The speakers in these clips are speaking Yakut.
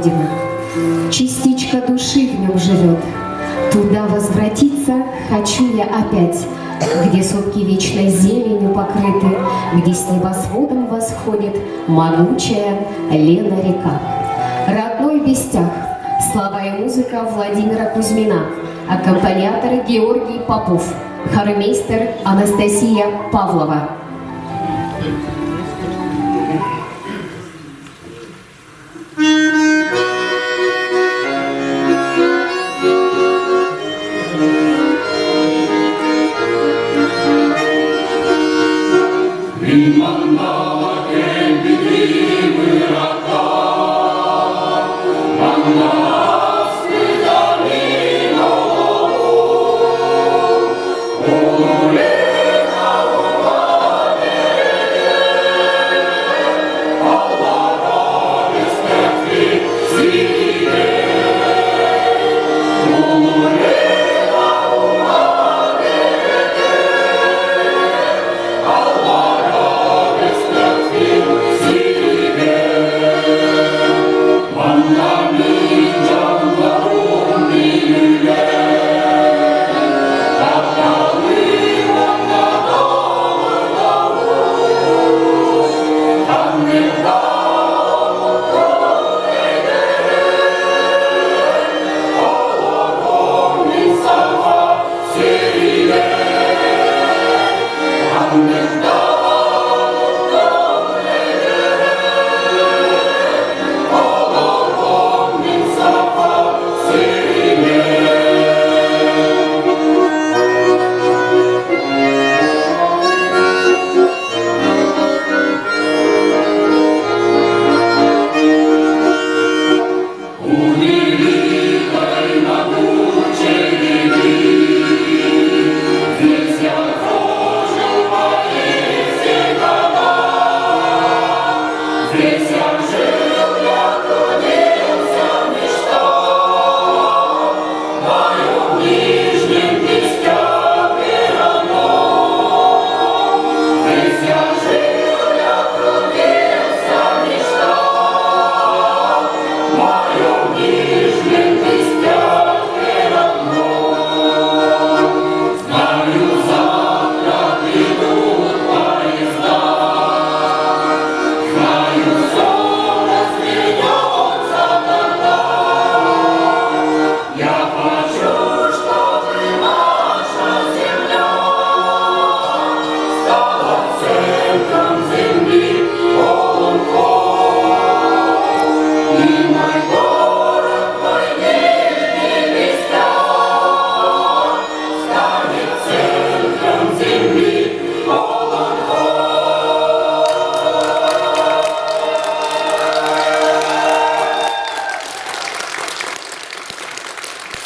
Родина. Частичка души в нем живет. Туда возвратиться хочу я опять, где сопки вечной зеленью покрыты, где с небосводом восходит могучая Лена-река. Родной Бестях. Слова и музыка Владимира Кузьмина. Аккомпаниатор Георгий Попов. Хормейстер Анастасия Павлова.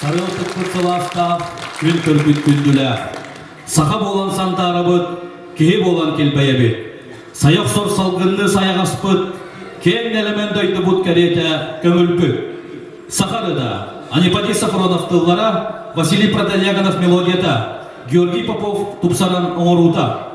Сарыал туппут сылаастаах, күн көрбүт күндүлээх. Саха буолан сандаарабыт, киһи буолан килбэйэбит. Сайа охсор салгынныы сайаҕаспыт, киэҥ нэлэмэн дойдубут кэриэтэ көҥүлбүт. Саха ырыта, Анипати Сафронов тыллара, Василий Протодьяконов мелодията, Георгий Попов тупсаран оҥоруута.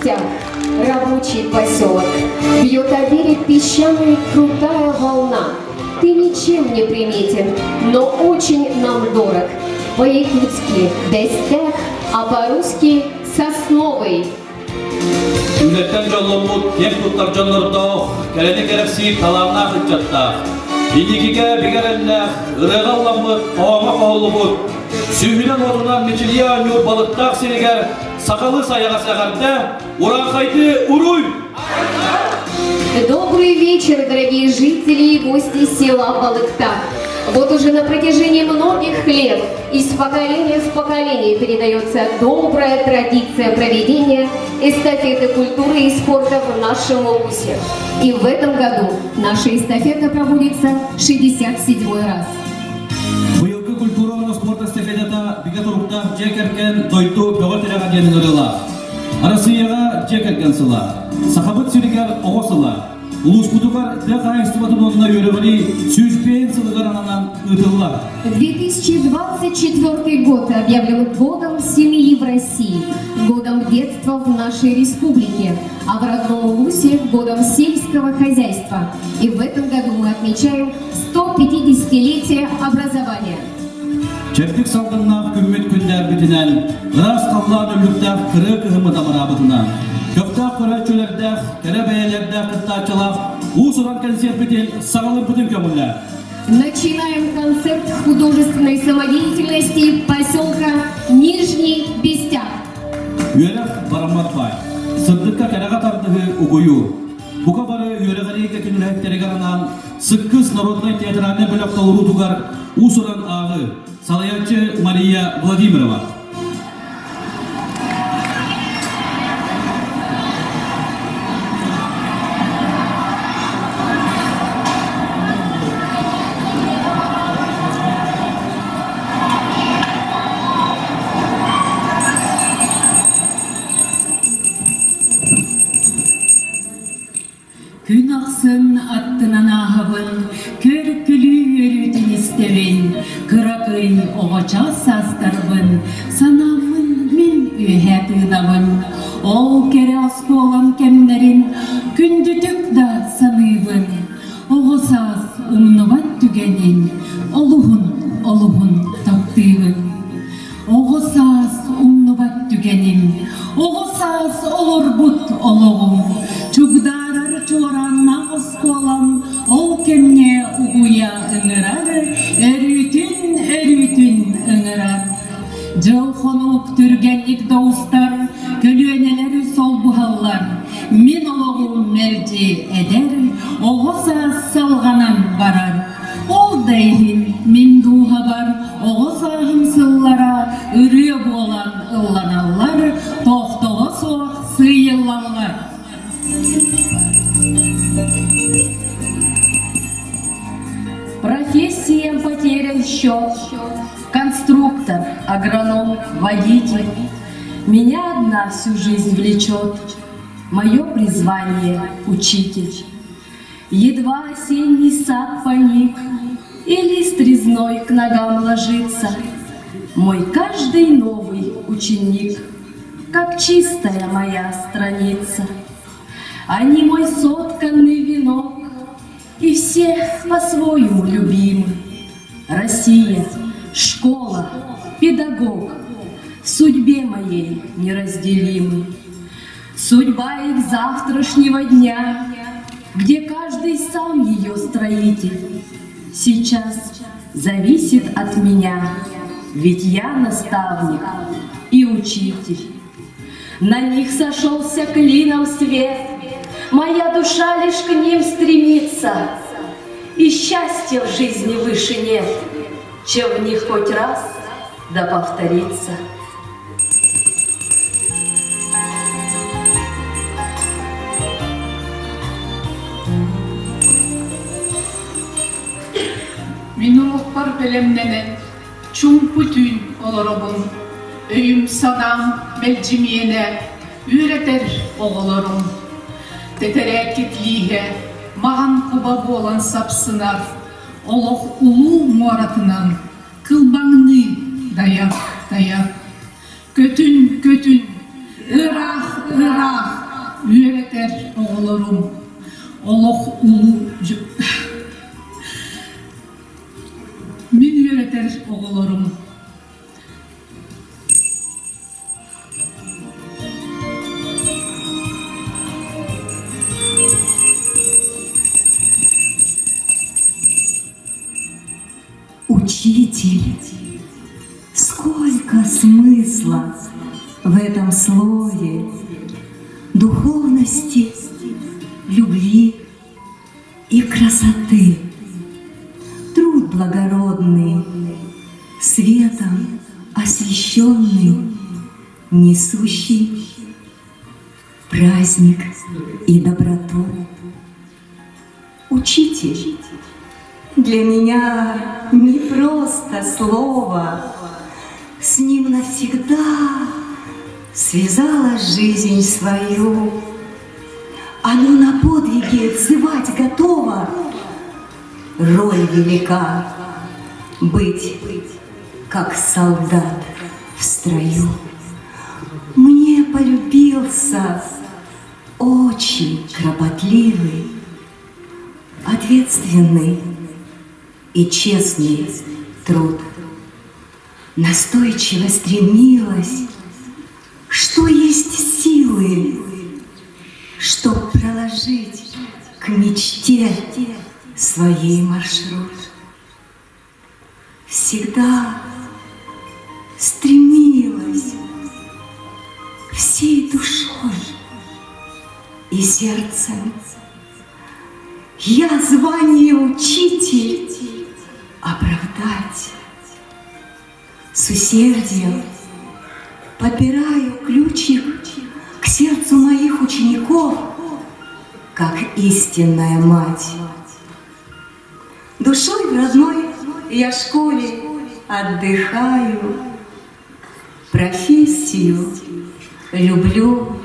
Бестях, рабочий поселок. Бьет о берег песчаный крутая волна. Ты ничем не приметен, но очень нам дорог. По-якутски «Бестях», а по-русски «Сосновый». Үлэттэн дьолломмут киэн туттар дьоннордоох, кэрэни кэрэхсиир талааннаах ыччаттаах, инникигэ бигэ эрэллээх, ырыаҕа ылламмыт, хоһооҥҥо хоһуллубут, сүүһүнэн уотунан мичилийэ оонньуур балыктаах сиригэр сахалыы сайаҕас эҕэрдэ, урааҥхайдыы уруй! Добрый вечер, дорогие жители и гости села Балыкта. Вот уже на протяжении многих лет из поколения в поколение передается добрая традиция проведения эстафеты культуры и спорта в нашем улусе. И в этом году наша эстафета проводится 67 раз. Быйылгы культура уонна спорт эстафетата бигэ туруктаах дьиэ кэргэн дойду бөҕө тирэҕэ диэн ыҥырыылаах. Арассыыйаҕа дьиэ кэргэн сыла, Сахабыт сиригэр оҕо сыла, улууспутугар тыа хаһаайыстыбатын уонна үөрэҕирии 105 сылыгар ананан ыытыллар. 2024 год объявлен годом семьи в России, годом детства в нашей республике, а в родном Улусе годом сельского хозяйства. И в этом году мы отмечаем 150-летие образования. Чэбдик салгыннаах күммүт күндээрбитинэн, ыраас халлаан өллүктээх кырыа кыһыммыт амараабытынан, көхтөөх көрөөччүлэрдээх, кэрэ бэйэлэрдээх кыттааччылаах уус-уран кэнсиэрпитин саҕалыырбытын көҥүллээ. Начинаем концерт художественной самодеятельности поселка Нижний Бестяк. Үөрэх бараммат баай. Сырдыкка кэрэҕэ тардыһыы угуйуу. Бука бары үөрэҕириигэ күнүлэһиттэригэр анаан Сыккыс народнай театральнай бөлөх толоруутугар уус-уран ааҕыы салайааччы Мария Владимирова. Күн ахсын аттынан ааһабын, көр-күлүү үөрүүтүн истэбин, кыракый оҕочоос саастарбын, санааммын мин үөһэ тыынабын. Ол кэрэ оскуолам кэмнэрин күндүтүк да саныыбын. Оҕо саас умнубат түгэнин олуһун олуһун таптыыбын. Оҕо саас умнубат түгэним, оҕо саас олорбут олоҕум, чугдаарар чуорааннаах оскуолам ол кэмҥэ угуйа ыҥырар, өрүүтүн өрүүтүн ыҥырар. Дьыл-хонук түргэнник да устар, көлүөнэлэр солбуһаллар. Мин олоҕум мэлдьи эдэр, оҕо саас салҕанан барар. Ол да иһин мин дууһабар оҕо сааһым сыллара ырыа буолан ылланаллар, тохтоло суох сыыйыллаллар. Профессиям потерян счет. Конструктор, агроном, водитель. Меня одна всю жизнь влечет. Мое призвание – учитель. Едва осенний сад поник, И лист резной к ногам ложится. Мой каждый новый ученик, Как чистая моя страница. Они мой сотканный венок, И все по-своему любимы. Россия, школа, педагог В судьбе моей неразделимы. Судьба их завтрашнего дня, Где каждый сам ее строитель, Сейчас зависит от меня, Ведь я наставник и учитель. На них сошелся клином свет, Моя душа лишь к ним стремится, И счастья в жизни выше нет, Чем в них хоть раз да повторится. Мин олохпор бэлэмнэнэн, чуҥпу түүн олоробун, өйүм-санаам мэлдьимиэнэ, үөрэтэр оҕолорум. Тэтэрээккит лииһэ маҕан куба буолан сапсынар, олох улуу муоратынан кылбаҥныы дайар-дайар. Көтүн, көтүн, ыраах, ыраах. Учитель. Сколько смысла в этом слове духовности, любви и красоты. Труд благородный, светом освещенный, несущий праздник и доброту. Учитель для меня не просто слово, с ним навсегда связала жизнь свою. Оно на подвиги взывать готово. Роль велика быть, как солдат в строю. Мне полюбился очень кропотливый, ответственный и честный труд. Настойчиво стремилась, что есть силы, чтоб проложить к мечте своей маршрут. Всегда стремилась всей душой и сердцем. Я звание учитель оправдать с усердием подбираю ключик к сердцу моих учеников, как истинная мать. Душой в родной я школе отдыхаю, профессию люблю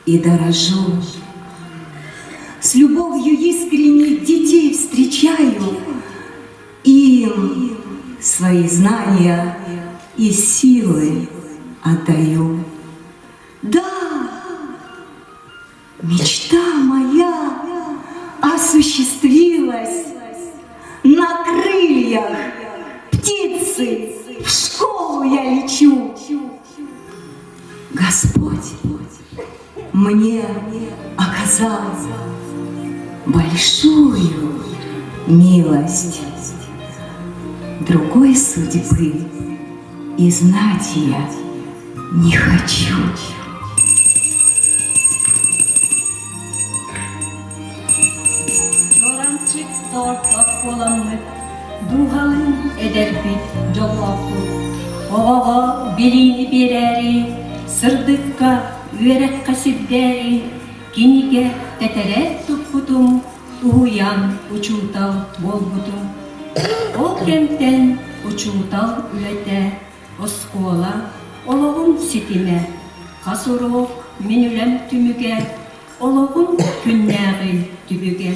и дорожу. С любовью искренней детей встречаю, им свои знания и силы отдаю. Да, мечта моя осуществилась на крыльях птицы в школу я лечу. Господь мне оказал большую милость. Другой судьбы и знать я не хочу. Чуораанчык доҕордоох буоламмыт, дууһалыын эдэрбит дьоллоохпут. Оҕоҕо билиини биэрээри, сырдыкка, үөрэххэ сирдээри, кинигэ тэтэрээт туппутум, уһуйаан учуутал буолбутум. Ол кэмтэн учуутал үлэтэ Оскуола олоҕун ситимэ, хас уруок мин үлэм түмүгэ, олоҕун күннээҕи түбүгэ.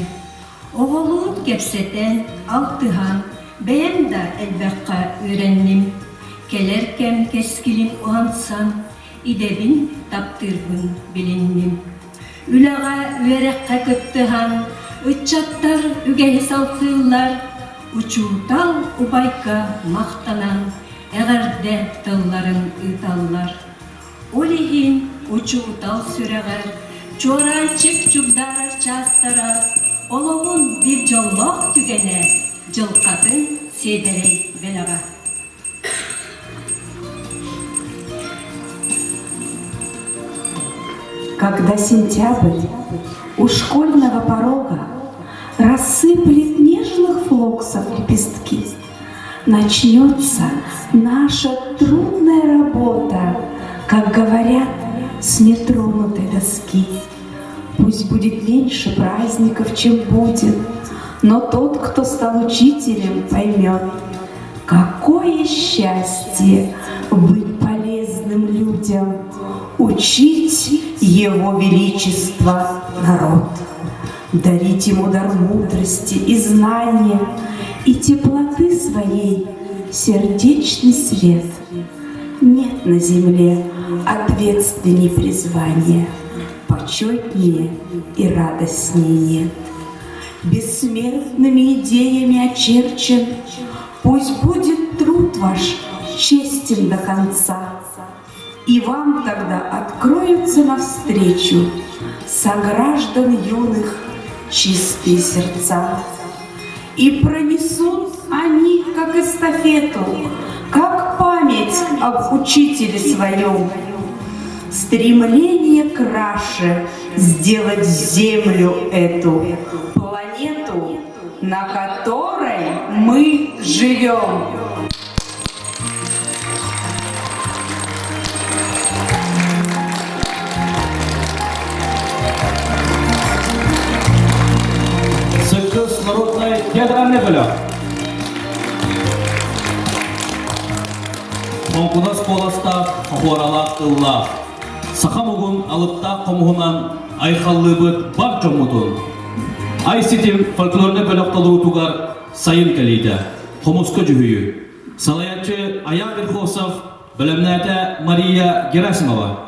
Оҕолуун кэпсэтэн, алтыһан, бэйэм да элбэххэ үөрэнним. Кэлэр кэм кэскилин уһансан, идэбин таптыырбын билинним. Үлэҕэ, үөрэххэ кыттыһан, ыччаттар үгэһи салҕыыллар, учуутал убайга махтанан эҕэрдэ тылларын ыыталлар. Ол иһин учуутал сүрэҕэр чуораанчык чугдаарар чаастара олоҕун биир дьоллоох түгэнэ, дьылҕатын сиэдэрэй бэлэҕэ. Когда сентябрь у школьного порога Рассыплет нежных флоксов лепестки, Начнется наша трудная работа, Как говорят, с нетронутой доски. Пусть будет меньше праздников, чем будет, Но тот, кто стал учителем, поймет, Какое счастье быть полезным людям, Учить Его Величество народ, Дарить ему дар мудрости и знания И теплоты своей сердечный свет. Нет на земле ответственней призвания, Почетнее и радостнее нет. Бессмертными идеями очерчен, Пусть будет труд ваш честен до конца, И вам тогда откроются навстречу Сограждан юных чистые сердца И пронесут. они как эстафету, как память об учителе своем. Стремление краше сделать землю эту, планету, на которой мы живем. Сыккыс народнай театральный бөлөх. Хоҥкунас куоластаах, хохуоралаах тыллаах, саха мугун алыптаах хомуһунан айхаллыыбыт бар дьоммутун. Ай ситим фольклорнай бөлөх толоруутугар сайын кэлиитэ. Хомуска дьүһүйүү. Салайааччы Аян Верховцев, бэлэмнээтэ Мария Герасимова.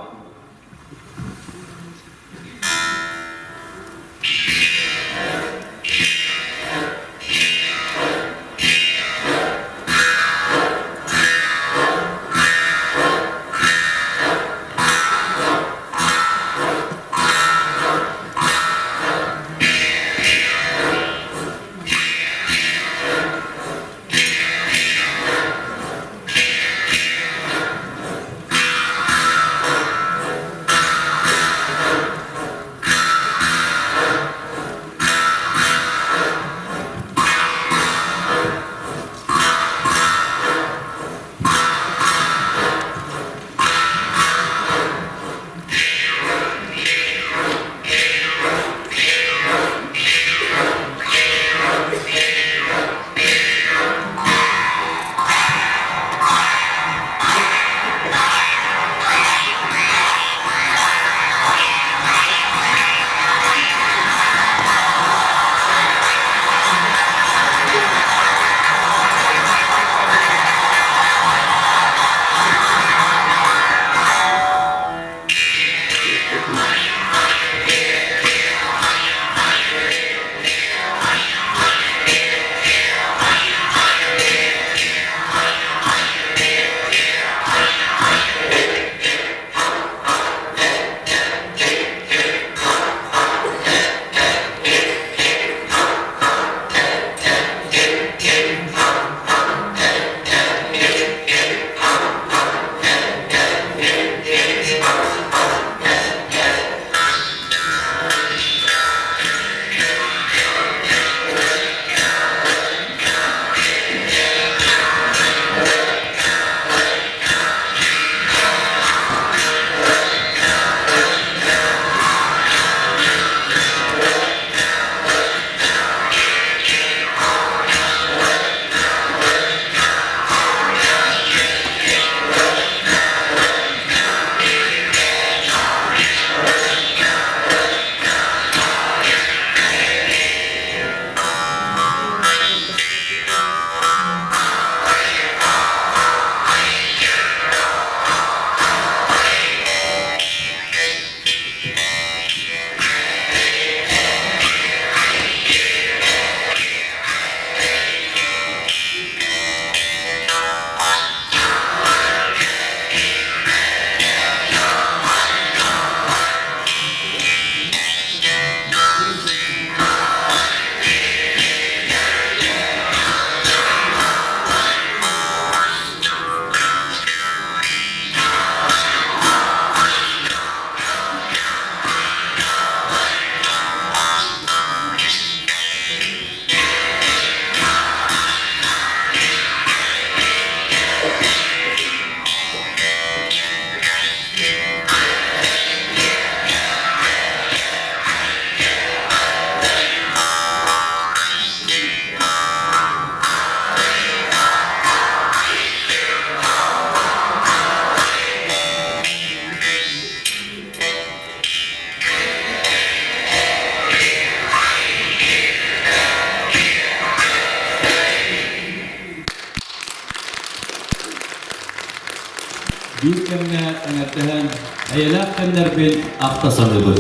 Биир кэмҥэ эҥэрдэһэн, эйэлээх кэмнэрбин ахта саныыбын.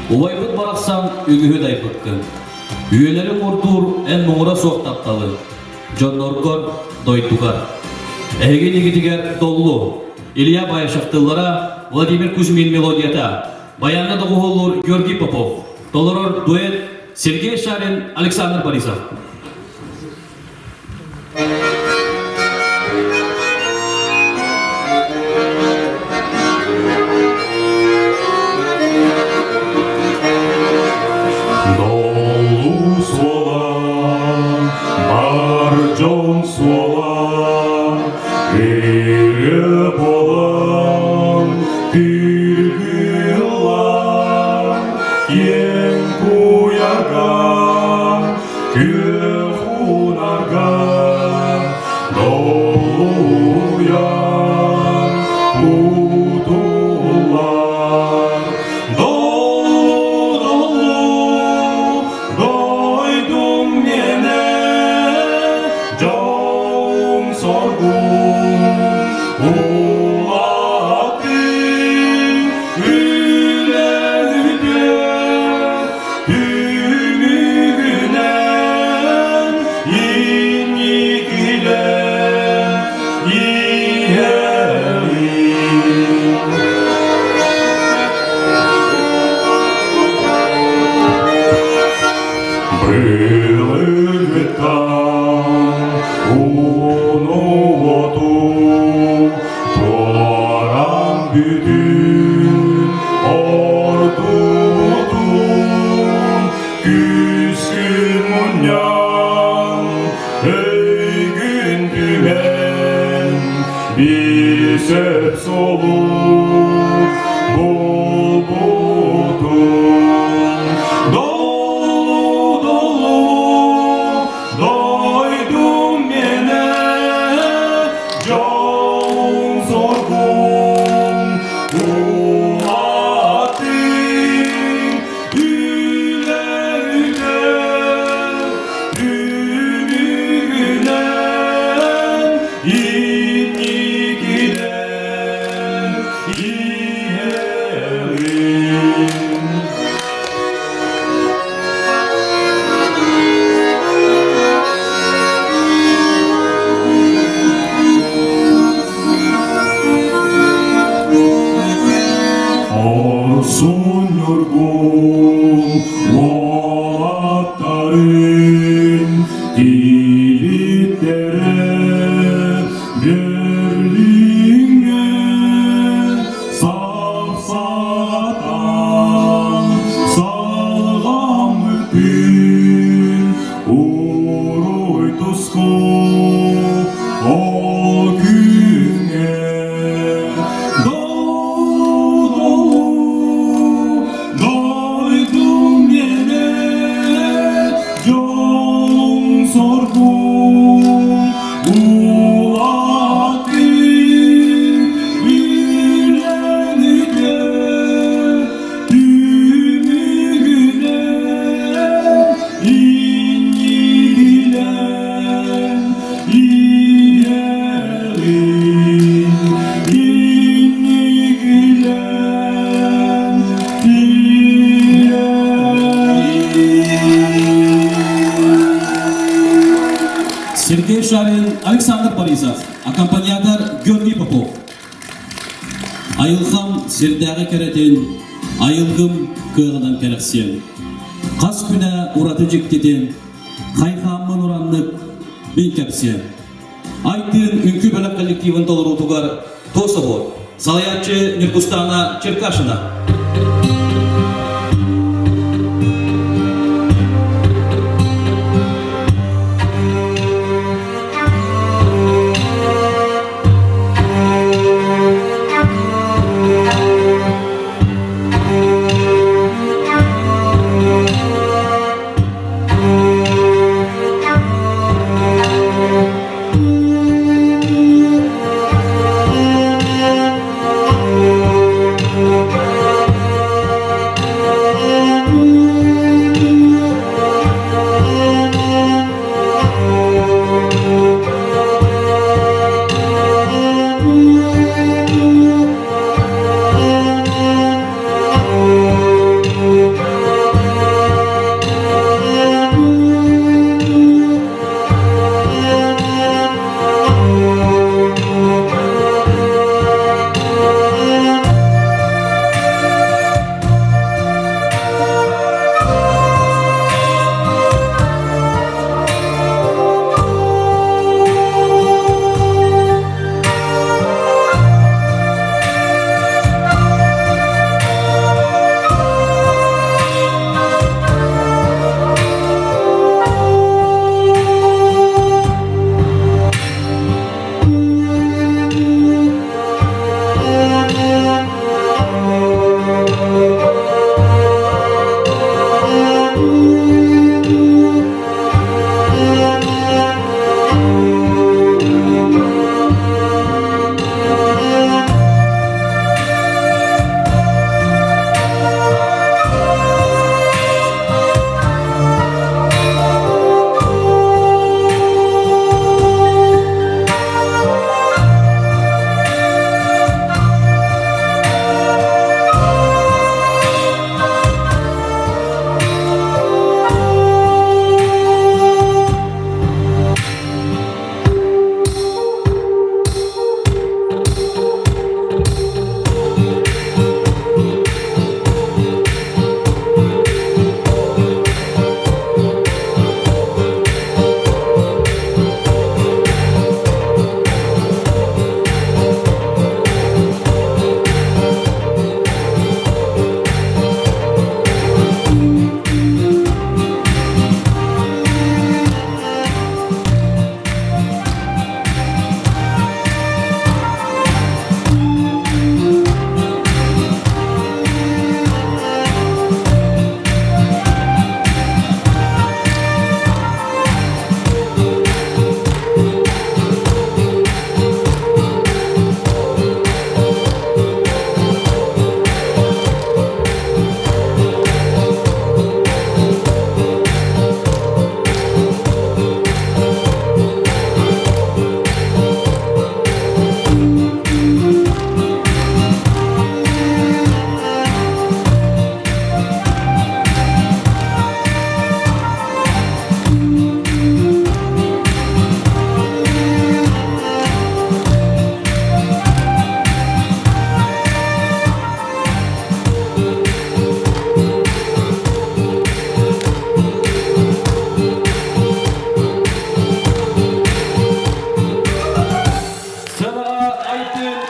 Убайбыт барахсан үгүһү дайбыккын. Үйэлэри уҥуордуур эн муҥура суох тапталыҥ, дьонноргор, дойдугар. Эһиги иннигитигэр Доллу, Илья Баишев тыллара, Владимир Кузьмин мелодията, баяҥҥа доҕуһуоллуур Георгий Попов, толорор дуэт Сергей Шарин, Александр Борисов. Ырыа буолан тыргыллар киэҥ куйаарга, күөх унарга долуйар кутуллар. Долу-долу дойдум миэнэ, дьолум-соргум улаатыы үлэһитэ түмүгүнэн инникилэр иһэбин. Былыргыттан ууну-уоту туоран бүтүн ордубутун күүскүн мунньан өйгүн түмэн биир сөп суолу булбутун Долу, долу, дойдум миэнэ, дьолум-соргум улаатыҥ, үлэ-үтэ түмүгүнэн инникилэн иһэҕин. Хорсун ньургун уолаттарын тириттэрэ Берлиҥҥэ сапсатан салҕаммытын уруй туску ол күҥҥэ долу дойдум миэнэ дьолуҥ-соргуҥ улаатыы үлэҥитэ түмүгүнэн иннигилэн иһэҕин иннигилэн Сергей Шарин, Александр Борисов, аккомпаниатор Георгий Попов. Айылҕам сирдээҕи кэрэтин, айылгым кыаҕынан кэрэхсиэм. Хас күнэ ураты дьиктитин, хайхааммын ураннык мин кэпсиэм. Айтыын үҥкүү бөлөх коллективын толоруутугар Тосово, салайааччы Ньургустаана Черкашина.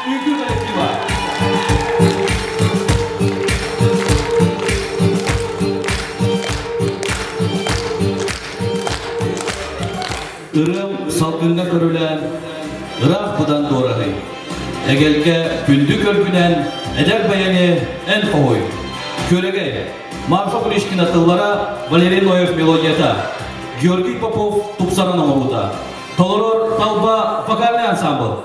үҥкүү коллектива. Ырыам салгыҥҥа көрүлээн, ыраах быдан дуораһый. Эгэлгэ күндү көргүнэн, эдэр бэйэни эн хоһуй. Күөрэгэй, Марфа Куличкина тыллара, Валерий Ноев мелодията, Георгий Попов тупсаран оҥоруута. Толорор Талба вокальный ансамбл.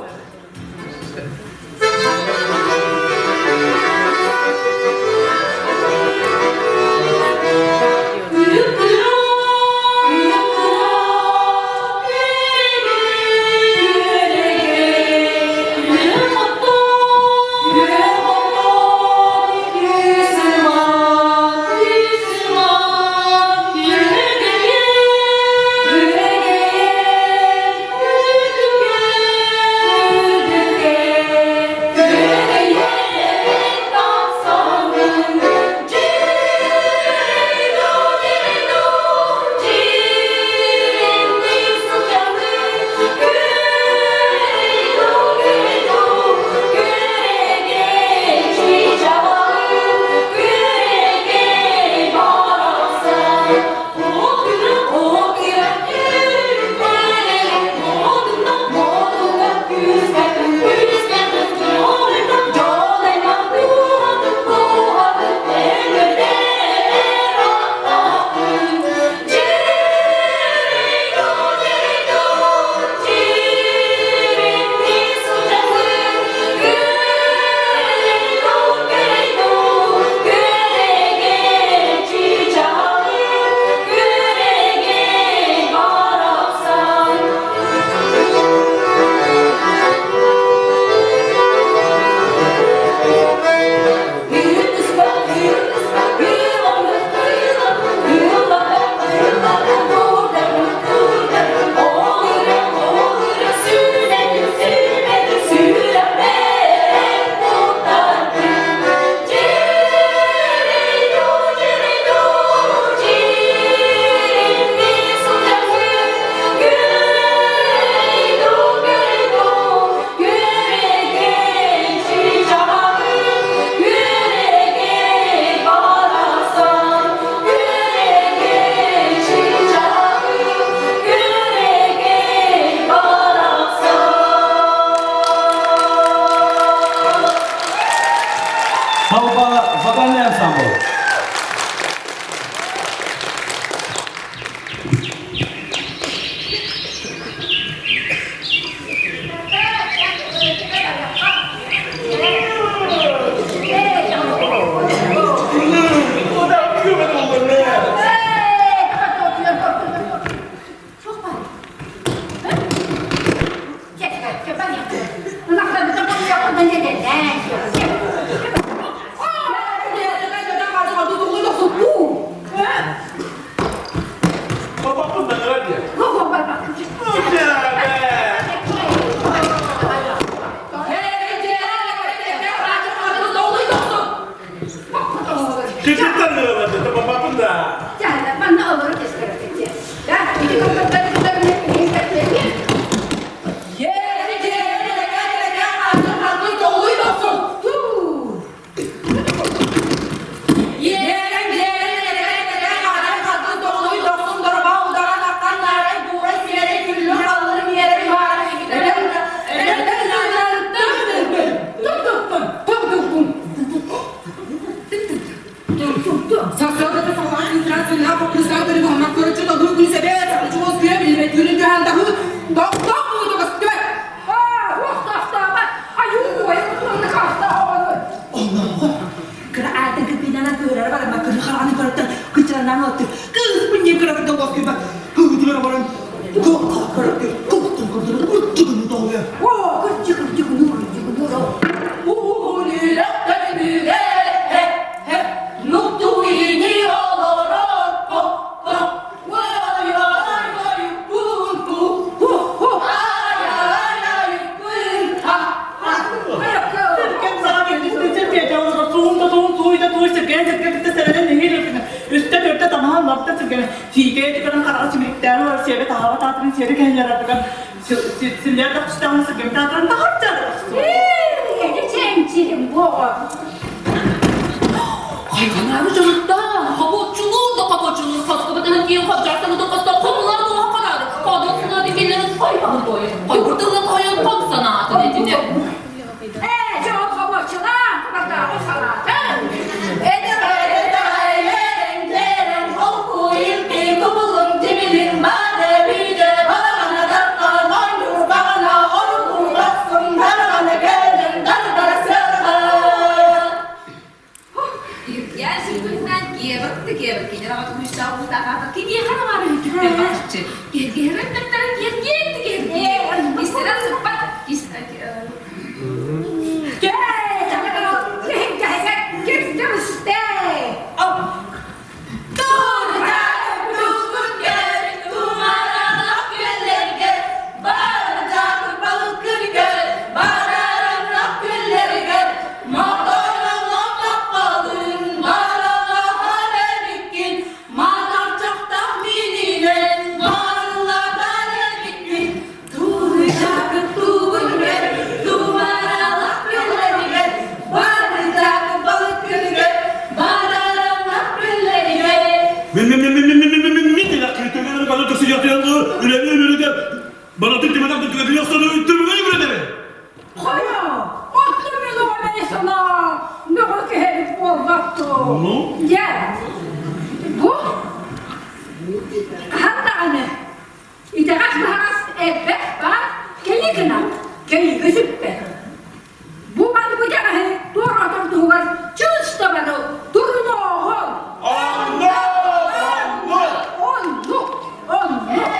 Талба вокальный ансамбл. Хайҕанаары дьоруттаан, хобуоччулуур да хобуоччулуур хоскобутуһун киин хобдьаартан хостон хомулаан уоха хараары, хоодун санаатын киллэрин хойбаһын туойун, хойбур тылын хойон хом санаатын этинэ. Ээ, дьон хобуоччулаан, хабардааҕы салаатын. Иргэн сүргүннэн киэбэкти киэбэк кинер аҕа күүстээх уутаахаата киниэхэ да баар үһүтүктэн баҕаччы киэргиһэрэн таттаран киэргиэтти киэргиэ истэрэн сыппат Хайа, оттон мен оҕо санаа мөҕө киһэбит буолбат дуо? Дьэ, бу хаһан даҕаны итэҕэс баһаҕас элбэх баар кэйи гынан кэйигэ сүппэт. Бу маннык итэҕэһи туоратар туһугар чыыс табаны турунооҕун! Онно! Онно! Оннук! Оннук!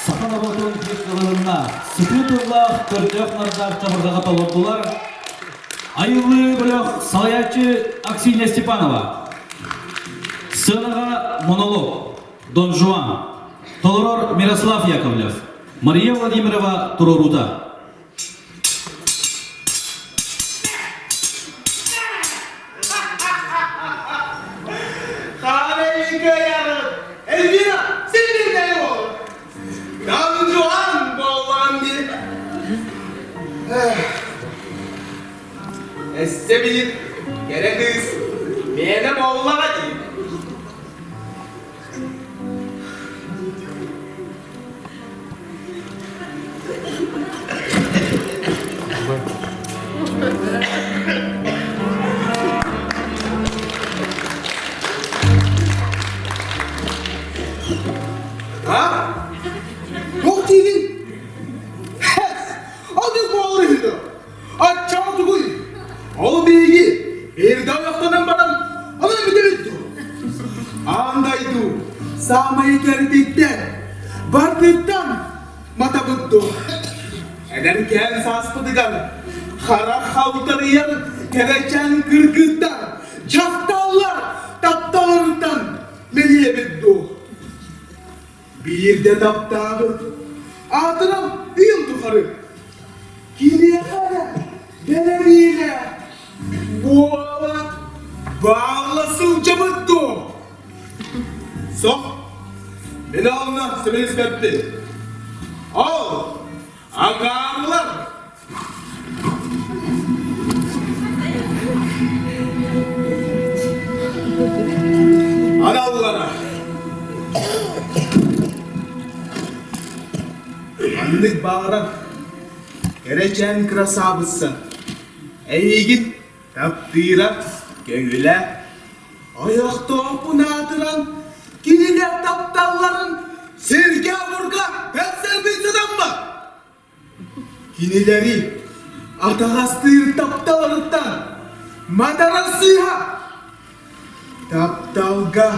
Саха норуотун биир кылыһынна сытыы тыллаах, көрдөөх-нардаах чабырҕаҕа толордулар Айыллыы бөлөх салайааччы Аксинья Степанова. Сценаҕа монолог Дон Жуан. Толорор Мирослав Яковлев. Мария Владимирова туруоруута. Эльвира, сен ол! Дон Жуан буоллаҕым дии. Өссө биир кэрэ кыыс миэнэ буоллаҕа дии. А? Туох диигин? Ол дьыл буолар үһү дуо? Аччаҕа тугуй? Ол биһиги эрдэ ойохтонон баран онон бүтэбит дуо? Аан дойду саамай кэрититтэн, бардыттан матабыт дуо? Эдэркээн сааспытыгар харах халтарыйар кэрэчээн кыргыттар, дьахталлар тапталарыттан мэлийэбит дуо? Биирдэ таптаабыт, аатыран үйэм тухары кимиэхэ эрэ бэрэниилэ буола баалла сылдьабыт дуо? Сох, мин онно сөбүлэспэппин. Ол акаарылар Аналлара Маннык баҕарар кэрэчээн кырасаабысса эйигин таптыыра көҥүлэ ойохтоохпун аатыран кинилэр тапталларын сиргэ-обурга тэпсэрбин сатаммат Кинилэри атаҕастыыр тапталарыттан матарар сыыһа. Тапталга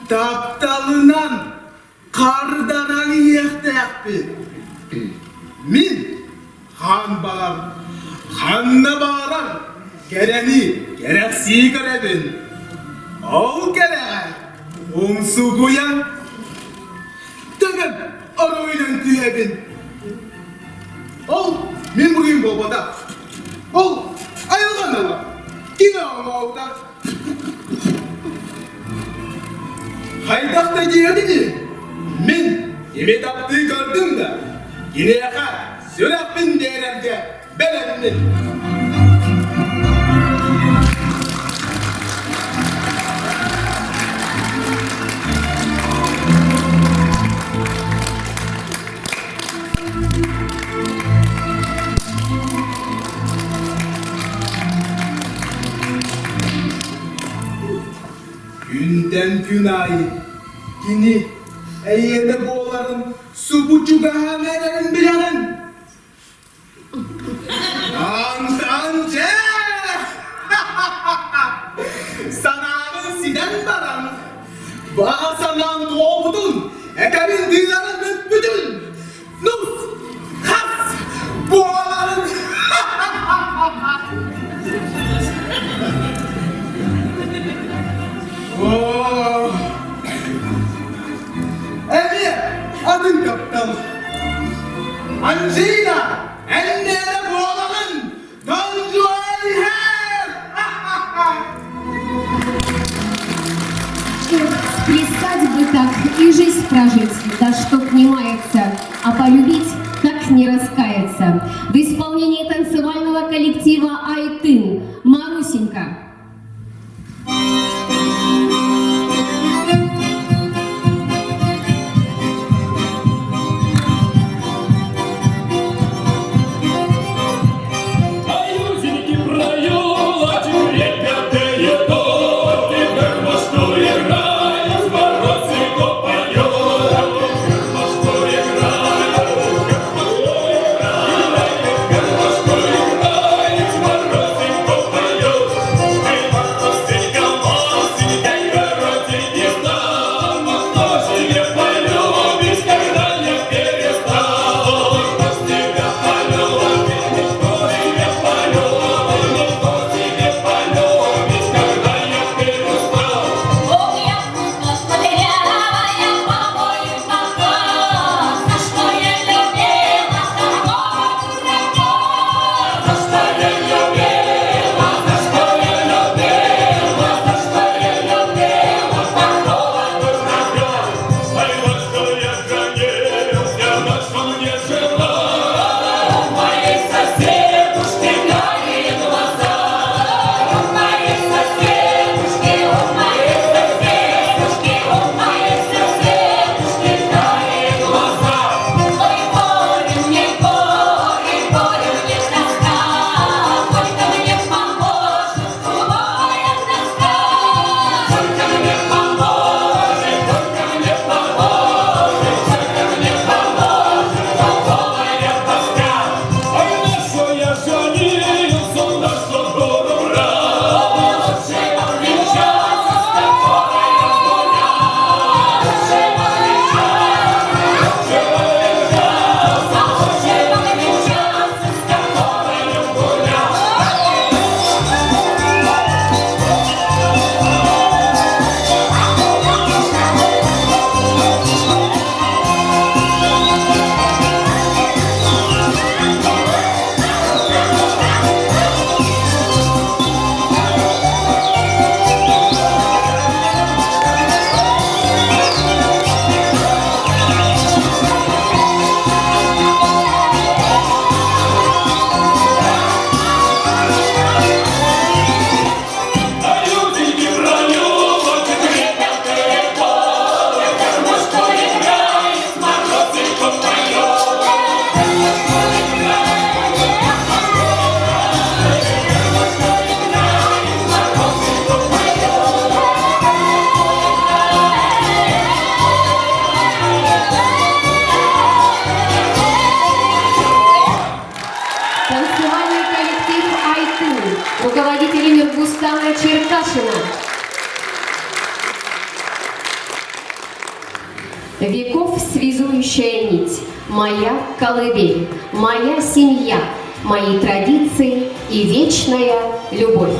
тапталынан хардаран иһиэхтээхпит. Мин хаан баҕар, ханна баҕарар кэрэни кэрэхсии көрөбүн. Ол кэрэҕэ умсугуйан Тыгын оройунан түһэбин. Ол мин буруйум буолбатах. Ол айылҕан ыла. Кини оҥообута. Хайдах да диэбитий? Мин кими таптыы көрдүм да, киниэхэ сүрэхпин биэрэргэ бэлэммин. Күнтэн күн аайы кини эйиэнэ буоларын субу чугаһаан эрэрин билэҕин. Антан дьэ! Санаабын ситэн баран, баҕа санаам туолбутун, этэбин тыынарын бүппүтүн, нус, хас буоларын Оо, эмиэ атын таптал. Анжина, эн миэнэ буолаҕын, Дон Жуан иһэр! Сплясать бы так и жизнь прожить, да чтоб не маяться, а полюбить, так не раскаяться. В исполнении танцевального коллектива «Айтын» Марусенька. Танцевальный коллектив «Айтын», руководитель Нургустана Черкашина. Веков связующая нить, моя колыбель, моя семья, мои традиции и вечная любовь.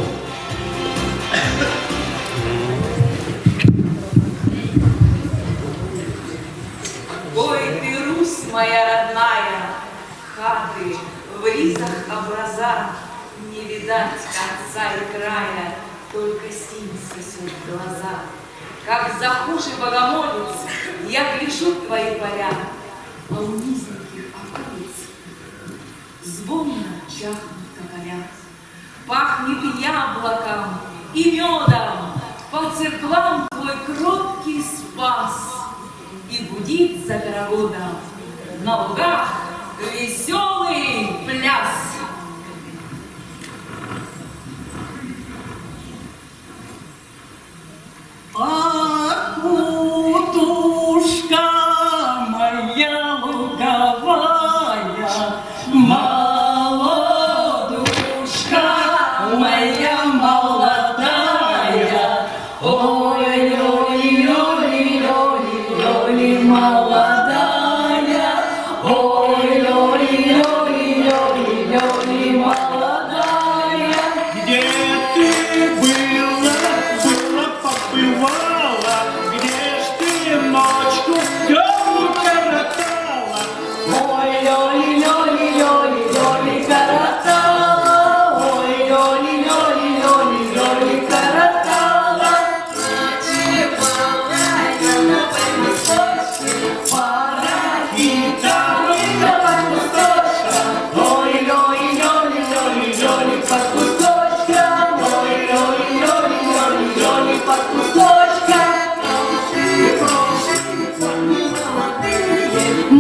Ой, ты, Русь моя родная, хаты, в ризах образа, Не видать конца и края, только синь сосет глаза. Как захуший богомолец, я гляжу в твои поля, А у низеньких околиц звонно чахнут тополя. Пахнет яблоком и медом, по церквам твой кроткий спас, И гудит за хороводом на лугах веселый пляс. А кутушка моя луговая, молодушка моя молодая, ой, ой, ой, ой, ой, молодая, ой, ой, ой, ой, ой, молодая. Где ты была, была, побывала, где ж ты ночку темную коротала? Ой, лёли, лёли, лёли, лёли, коротала, ой, лёли, лёли, лёли, лёли, коротала. Пора гитару под кусточком, ой, лёли, лёли, лёли, лёли, под кусточком, ой, лёли, лёли, лёли, лёли, под кусточком.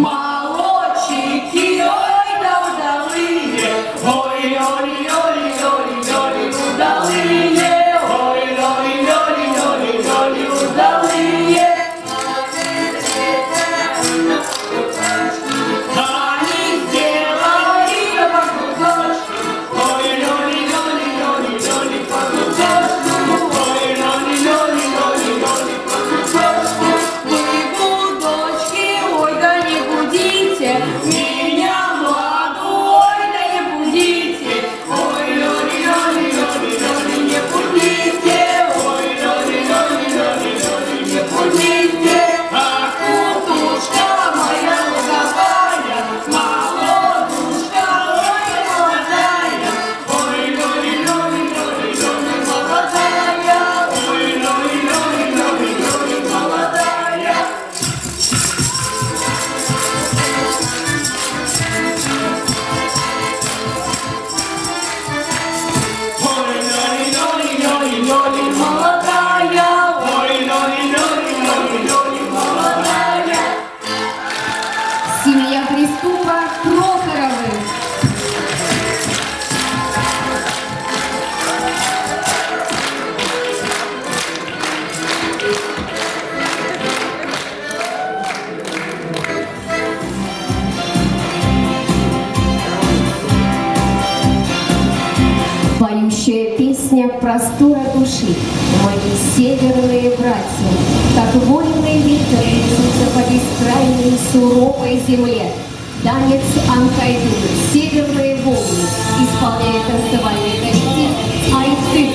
Молодчики, ой, да удалые, ой, лёли, лёли, лёли, лёли, удалые, ой, лёли, лёли, лёли, лёли, удалые. Они сделали под кусочку, ой, лёли, лёли, лёли, лёли, под кусочку, ой, лёли, лёли, лёли, лёли, под кусочку. Вы, гудочки, ой, да не будите Меня молодой, да не будите, ой, лёли, лёли, лёли, лёли, не будите, ой, лёли, лёли, лёли, лёли, не будите. Ах, Кутушка моя луговая, молодушка, ой, молодая, ой, лёли, лёли, лёли, лёли, молодая, ой, лёли, лёли, лёли, лёли, молодая. Ой, лёли, лёли, лёли, лёли, Молодая, ой, лёли, лёли, лёли, лёли, молодая. Семья Приступа Прохоровых. Поющая песня простора души, мои северные братья, как вольный ветер несутся по бескрайней суровой земле. Танец Анкайду, северные волны, исполняет танцевальный коллектив Айтын.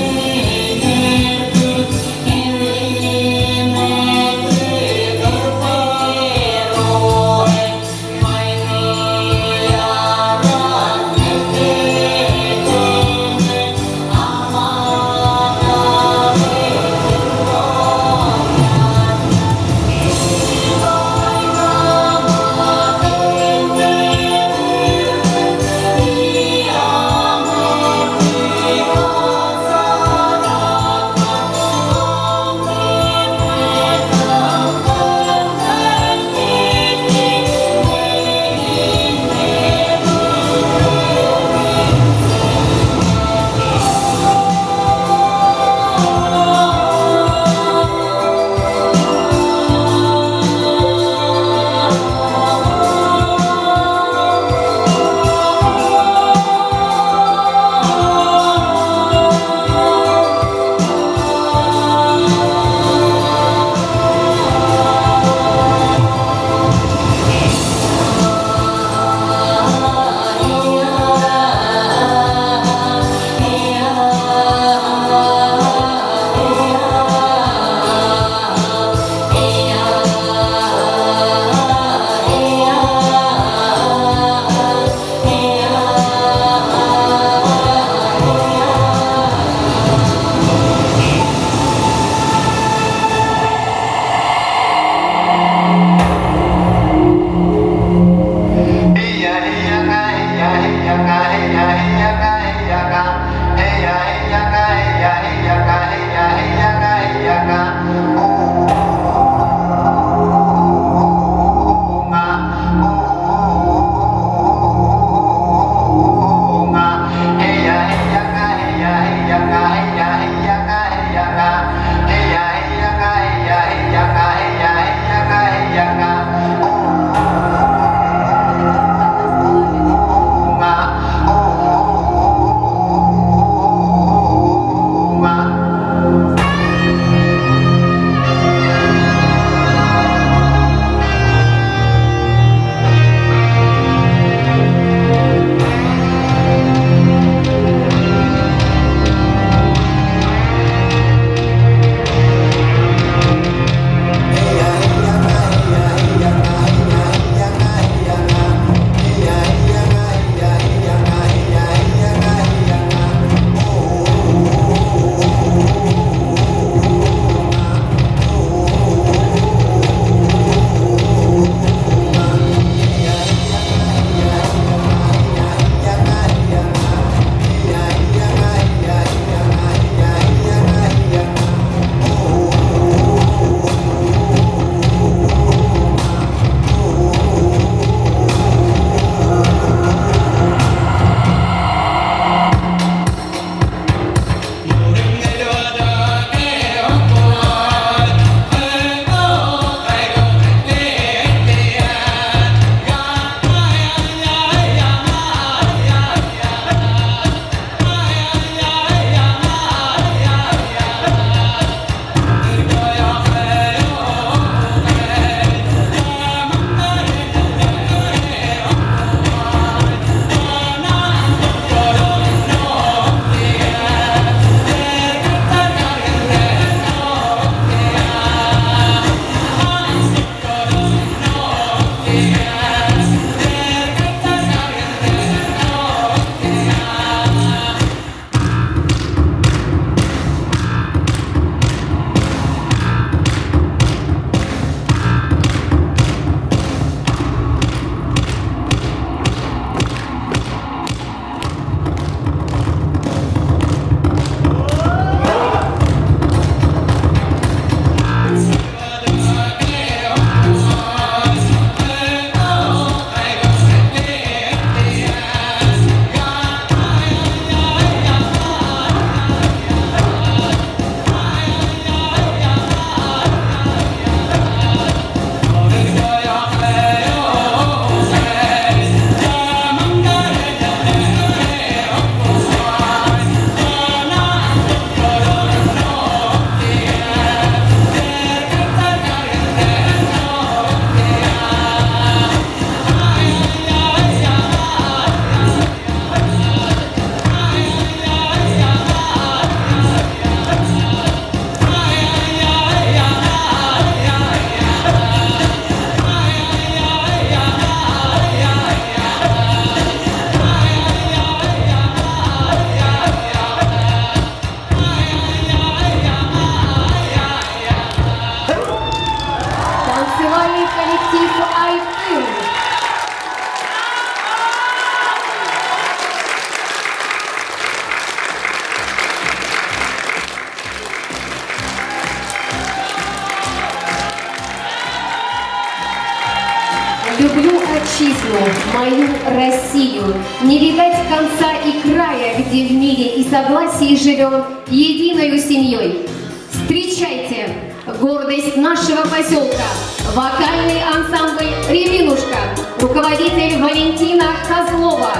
Люблю отчизну, мою Россию. Не видать конца и края, где в мире и согласии живем единою семьей. Встречайте! Гордость нашего поселка, вокальный ансамбль «Рябинушка», руководитель Валентина Козлова.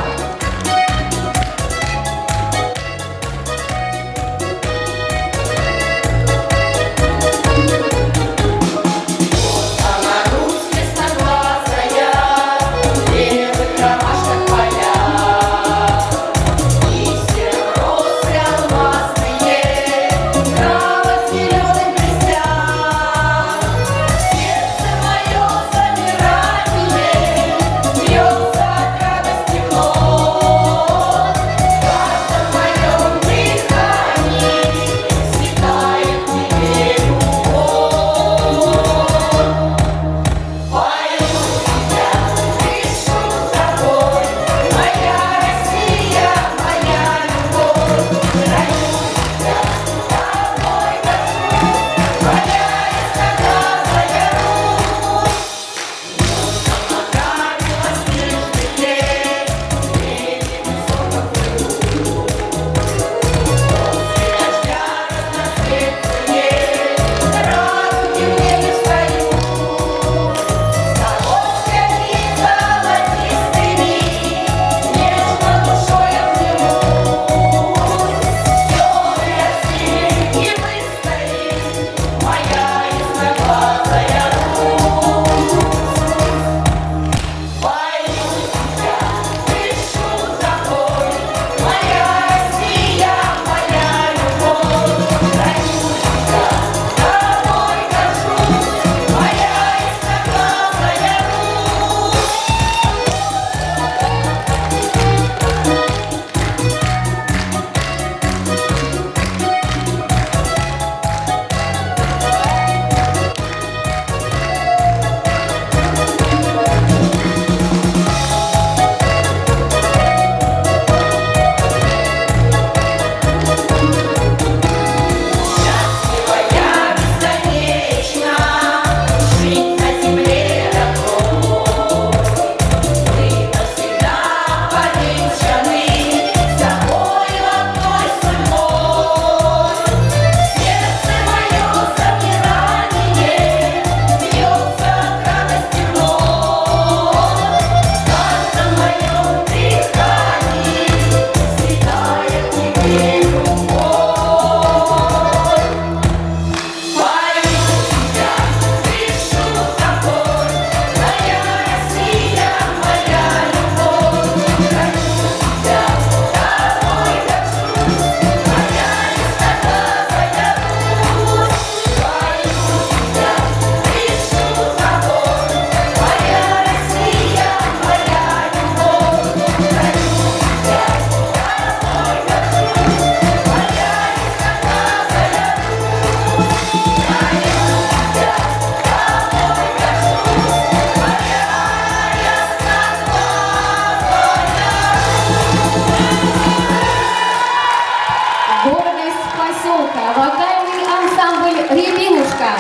Гордость поселка, вокальный ансамбль «Рябинушка».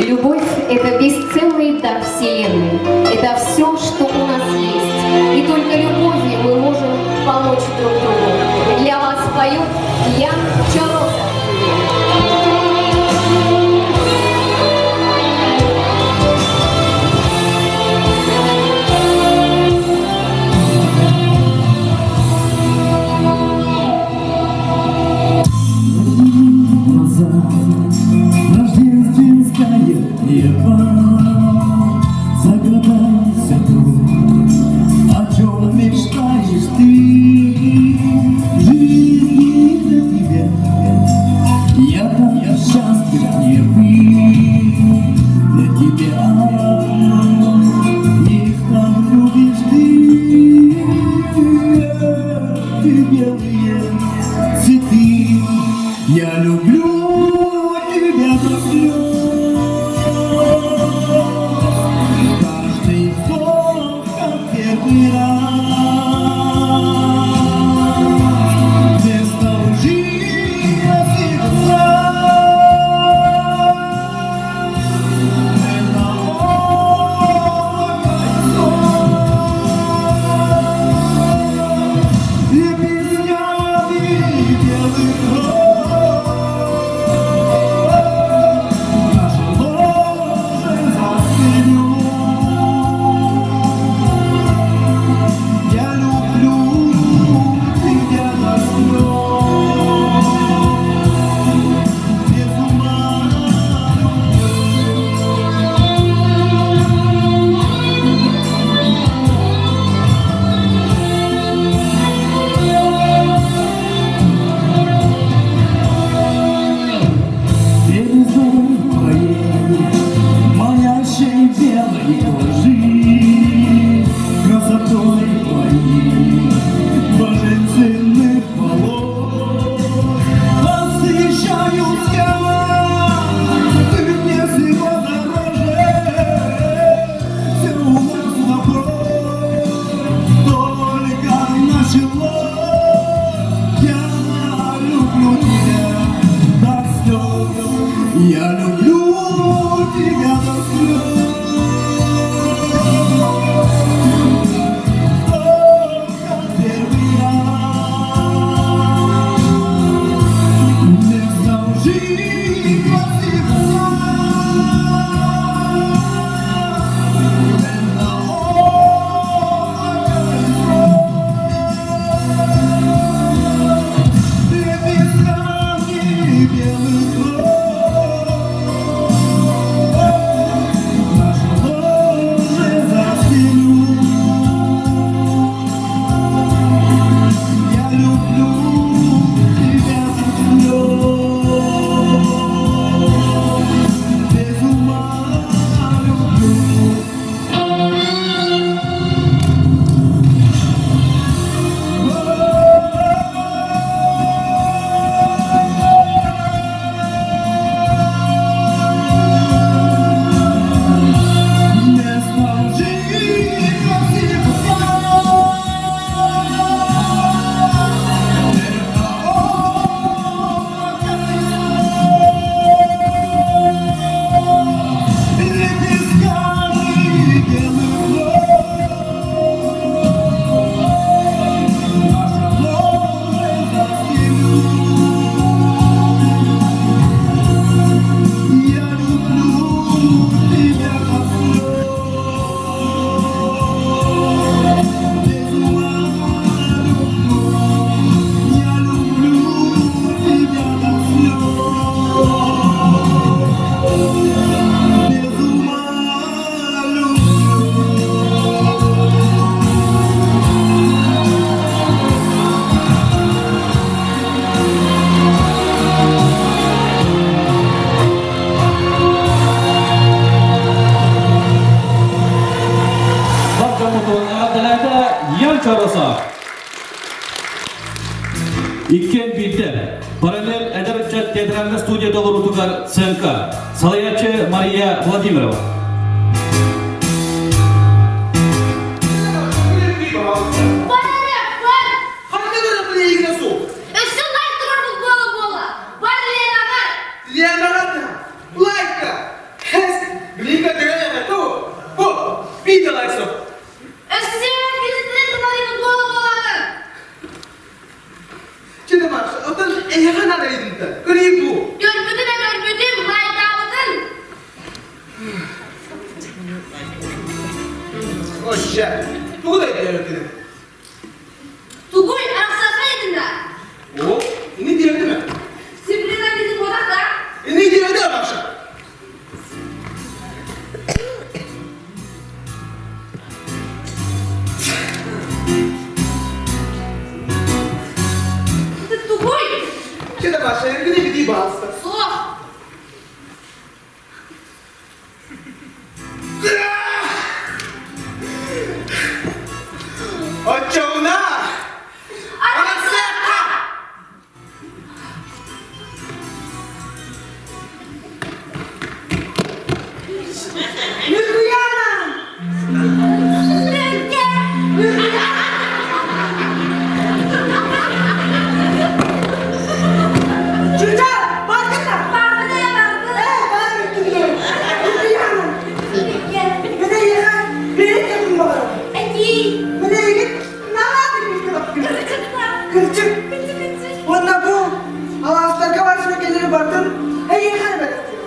Любовь – это бесценный дар Вселенной. Это все, что у нас есть. И только любовью мы можем помочь друг другу. Для вас поет Ян Чоросов. Загадайся, друг, о чем мечтаешь ты? Жизни для тебя я так счастлив не быть. Для тебя их там любишь ты, ты белые цветы. Я люблю тебя до слез. Каждый вздох, как первый раз. Вместо лжи красивых фраз. Я люблю тебя до слез. Как первый раз. Не знал жизнь Я люблю тебя до слез, без ума люблю. Не знал жизнь Я люблю тебя до слез, без ума люблю. Я люблю тебя до слез, без ума люблю. Бар дьоммутун эҕэрдэлээтэ Ян Чороса. Иккиэн биирдэ параллель эдэр ыччат театральнай студия толоруутугар сценка салайааччы Мария Владимирова. Өссө лайк турарбыт буола-буола. Бар Ленаҕар! Ленаҕа лайка! Блинка дыгайа ту! Бу, биир лайк соп. Өссө билетинэн тумарыйбыт буола-буолаҕын! Чэ Маша, оттон эйиэхэ наада ыйытымта. Көрүүй бу. Көрбүтүм ээ көрбүтүм, лайктаабытын! Оща, тугу да өйдөөбөккүнү? Тугуй, арахсаха этинна? О, ини диэбитим ээ. Сибилина видит буолах да? Ини диэбитэ Маша. Ты тугуй? Чэ да Маша, эргини битии баалыста. Суох. Оччоҕуна арахсыахха! Ньургуйаана! Чуча, баргыта! Э, бар үттүгүнэн! Ньургуйаана! Мин эйиэхэ биир кэлин баҕарабын. Мин эйигин наһаа кырдьык. Кырдьык. Уонна бу алаастарга бар сүөкэлэри бардым. Эйиэхэ эрэ бэлэхтиэм.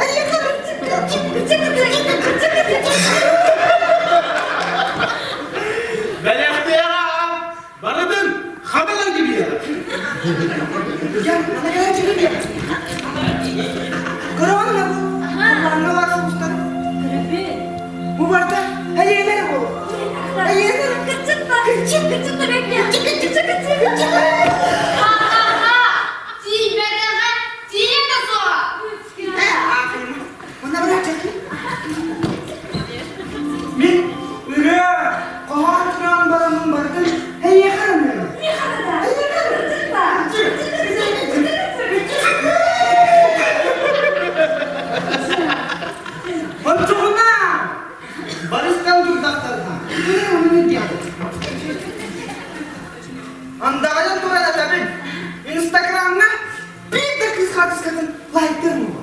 Эйиэхэ Бэлэхтиэҕэ барытын хатылан кибиэҕэ. Дьэ, ана кэлэн чүгү Көрөҕүн да бу, халлааҥҥа баар сулустар. Бу барыта эйиэнэ буолуо. Эйиэнэ. Кырдьык, кырдьык, кырдьык, кырдьык, кырдьык. Ха-ха-ха! Тиийбэтэҕэ, тиийэ да суоҕа! Э, аахайма. Онно быраачча. Мин ырыа, хоһоон тураан бараммын барытын эйиэхэ аныам. Эйиэхэ Ончугуна барыстан турдахтарына Андаҕайан туран этэбин. Инстаграмҥа биир да кыыс хаартыскатын лайктыыр муҥа.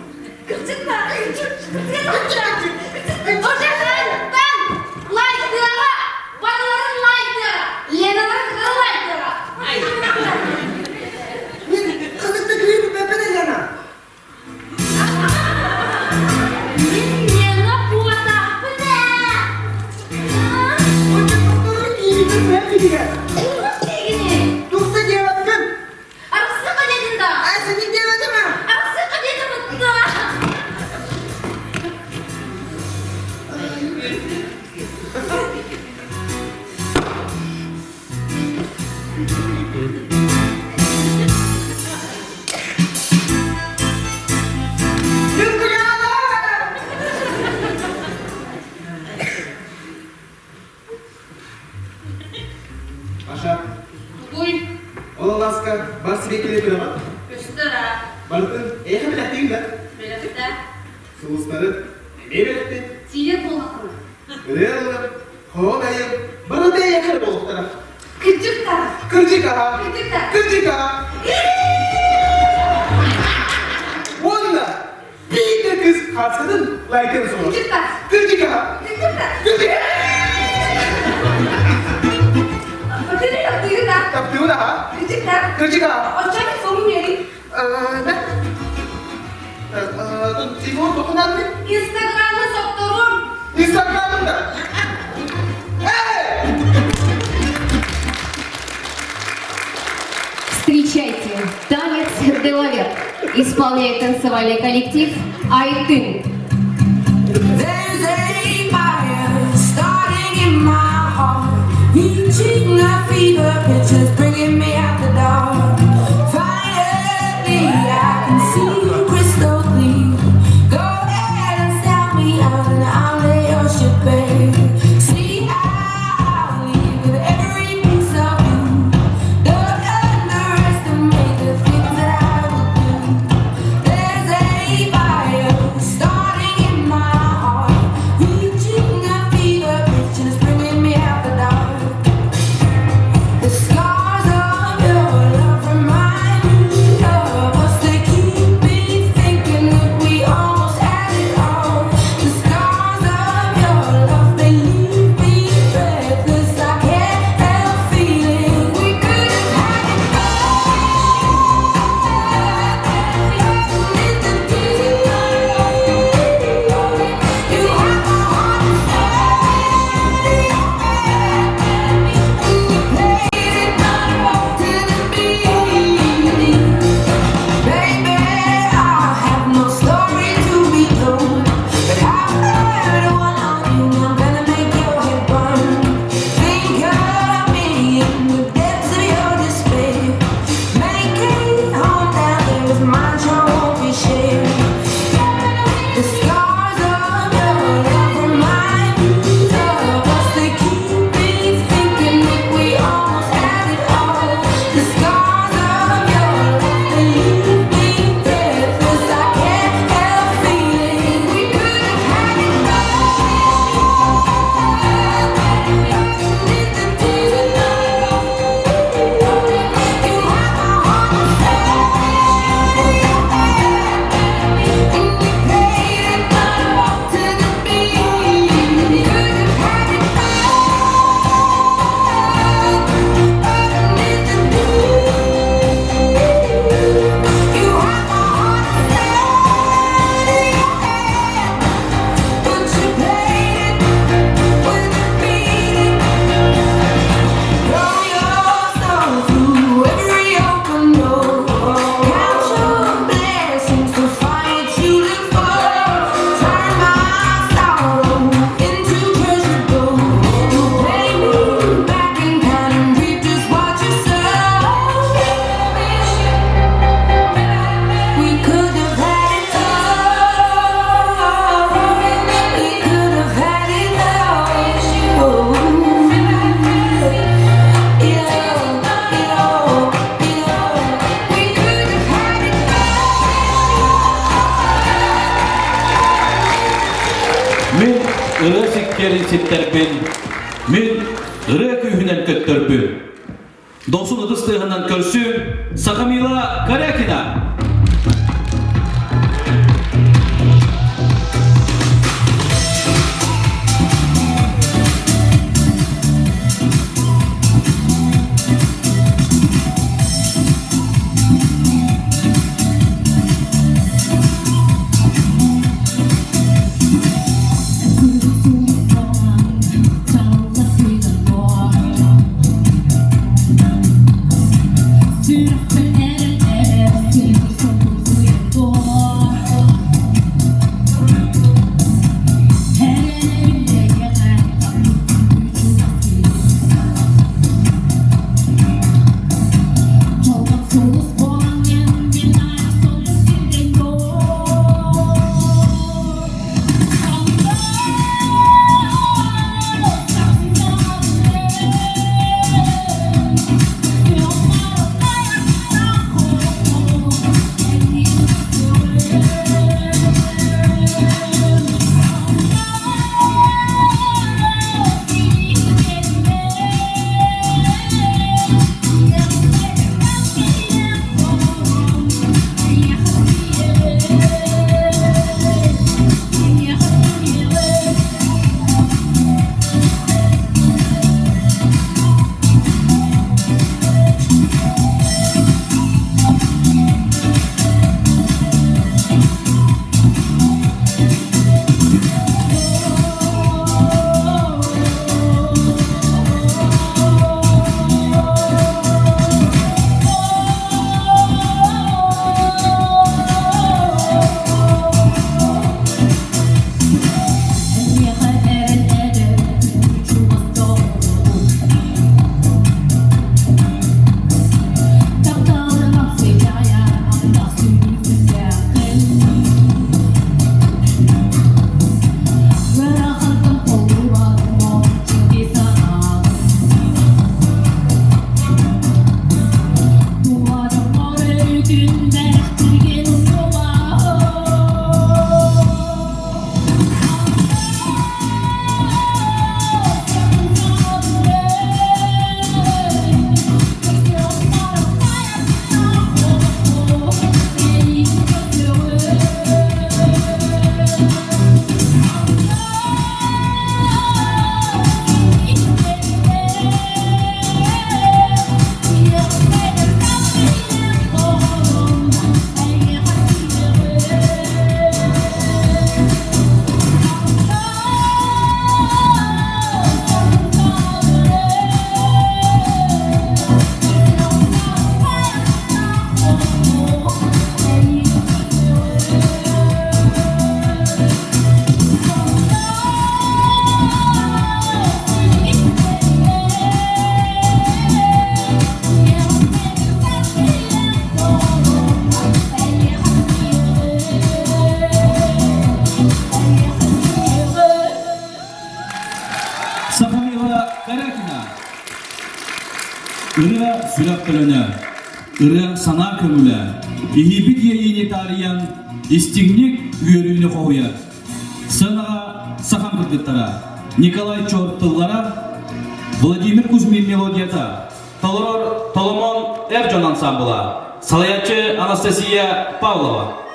алааска бар сибэккилэри көрөҕүн? Көстөр аа. Барытын эйиэхэ бэлэхтиигин да? Бэлэхтээ. Сулустары эмиэ бэлэхтин. Тиийэр буоллаххына. Ырыа ыллым, хоһоон айым, барыта эйиэхэ эрэ буолуохтара. Кырдьык да. Кырдьык аһа. Кырдьык да. Кырдьык аһа. Уонна биир кыыс хаасытын лайкын сурур. Кырдьык да. Кырдьык аһа. Кырдьык да. Кырдьык. Өтөрү таптыыгын да. Таптыыбын аһа. Кырдьык да. Кырдьык аһа. Оччоҕо телефонун биэрий. Да. Телефон тохунан Инстаграмы сотторуом. Инстаграмында. Эй! Встречайте, танец Делавер. Исполняет танцевальный коллектив Айтын. There's a fire starting in my heart, reaching a fever pitch, it's bringing me out the dark. Finally, I can see crystal clear. Go ahead and sell me out, and I'll lay your ship bare. See, I'll leave with every piece of you. Don't underestimate the things that I will do. There's a fire starting in my heart, reaching a fever pitch, and it's bringing me out the dark. The scars of your love remind me of us. They keep me thinking that we almost had it all. The scars of your love, they leave me breathless. I can't help feeling we could have had it Baby, I have no story to be told, but I've heard one on you. I'm gonna make your head burn. Think of me in the depths of your despair. Make it home down there with my sure won't be shared. The scars of your love remind me of us. They keep me thinking that we almost had it all. The scars of your love, they leave me breathless. I can't help feeling we could have had it all. You have my heart and you paid it to the beat. Could have had it You have my heart but you paid it with a beating. Throw your soul through every open door. Count your blessings to find what you look for. Turn my sorrow into treasure gold. You pay me back in kind and reap just what you sow. We could have had it all. We could have had it all. It all, it all, it all. We could have had it Мин ырыа сиккиэрин ситтэрбин, мин ырыа күүһүнэн көттөрбүн. Дохсун ытыс тыаһынан көрсүм Сахамила Корякина. сүрэх төлөнө, ырыа санаа көҥүлэ, иһиибит иэйиини таарыйан, истиҥник үөрүүнү хоһуйар. Сыанаҕа сахам кыргыттара Николай Чор тыллара, Владимир Кузьмин мелодията, толорор Толомон эр дьон ансаамбыла, салайааччы Анастасия Павлова.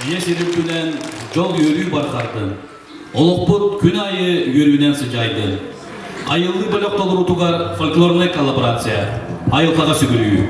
Ийэ сирин күнэн дьол үөрүү барҕардын. Олохпут күн аайы үөрүүнэн сыдьаайдын. Айыллыы бөлөх толоруутугар фольклорнай коллаборация. Айылҕаҕа сүгүрүйүү.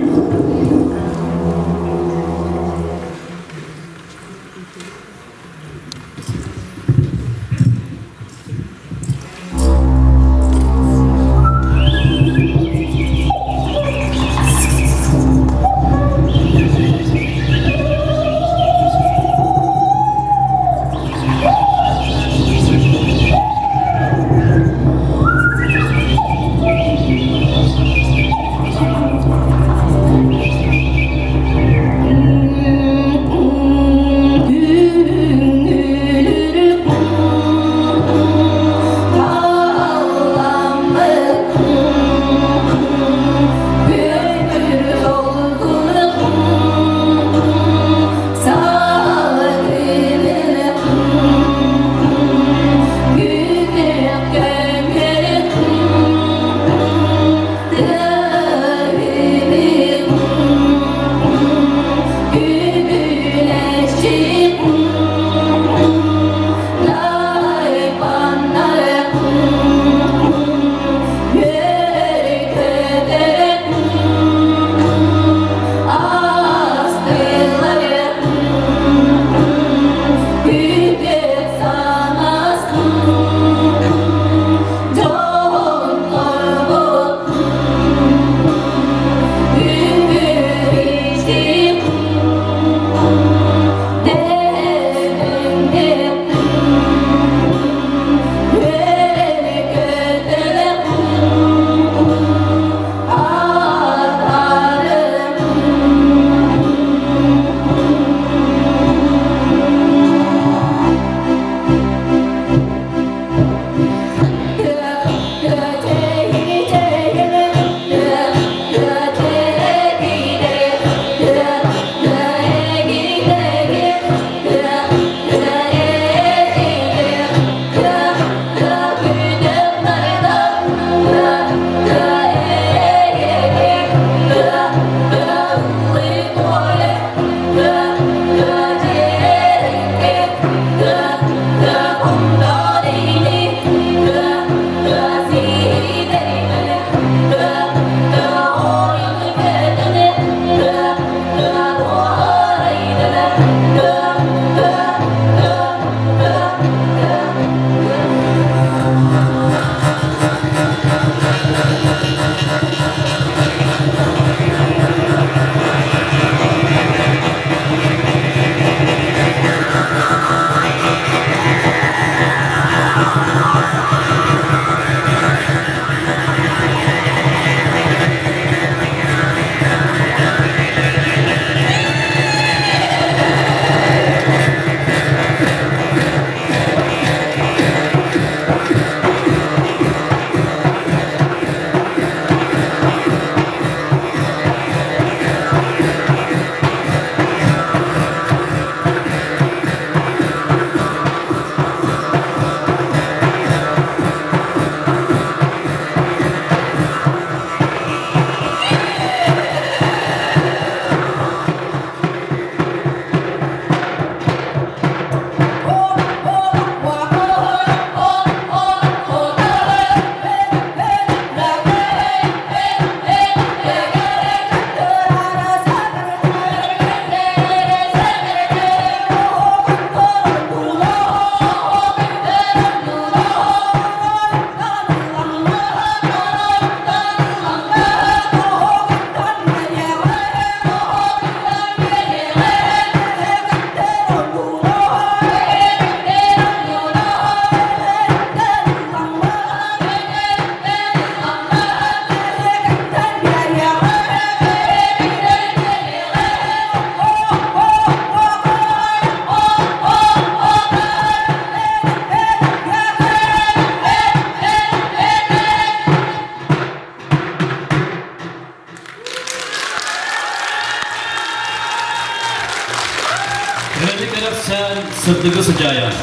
кэпсээн сырдыгы сыдьаайан,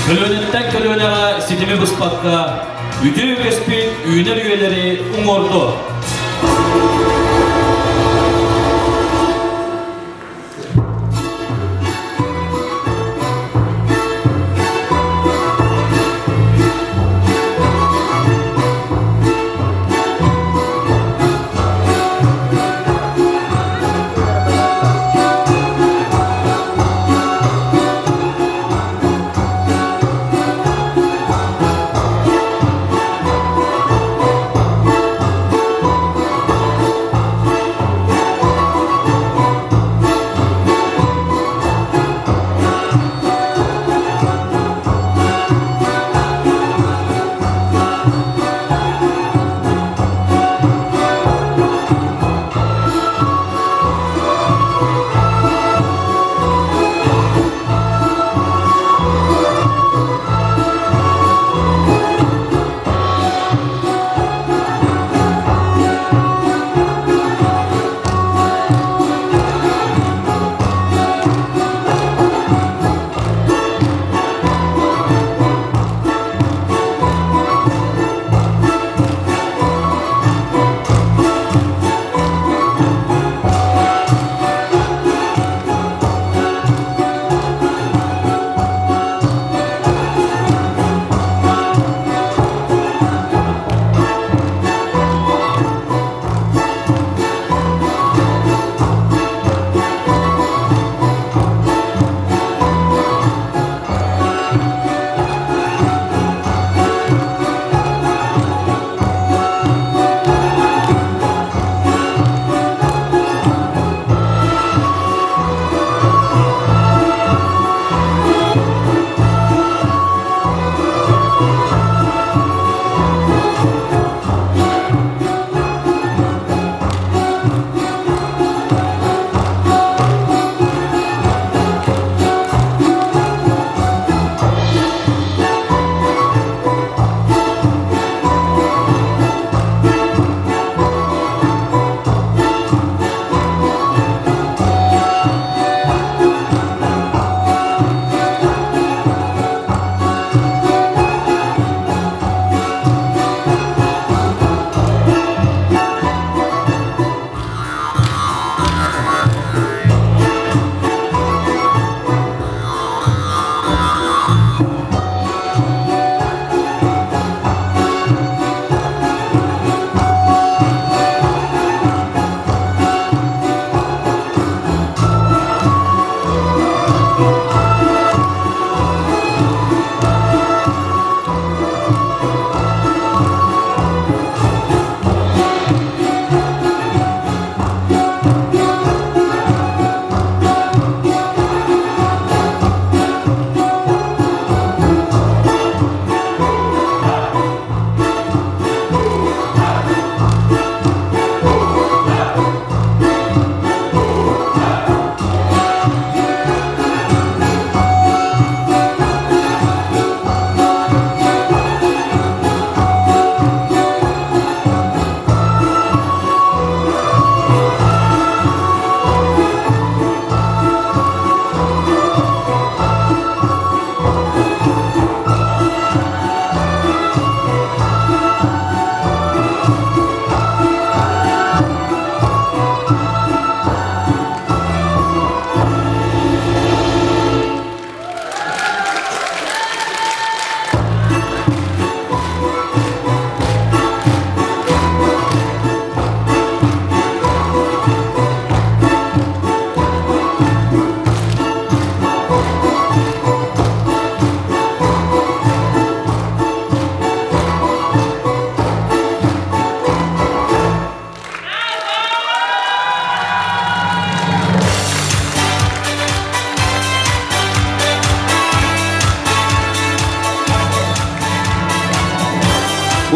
көлүөнэттэн көлүөнэҕэ ситими быспакка, үтүө үгэспит үүнэр үйэлэри уҥуорду.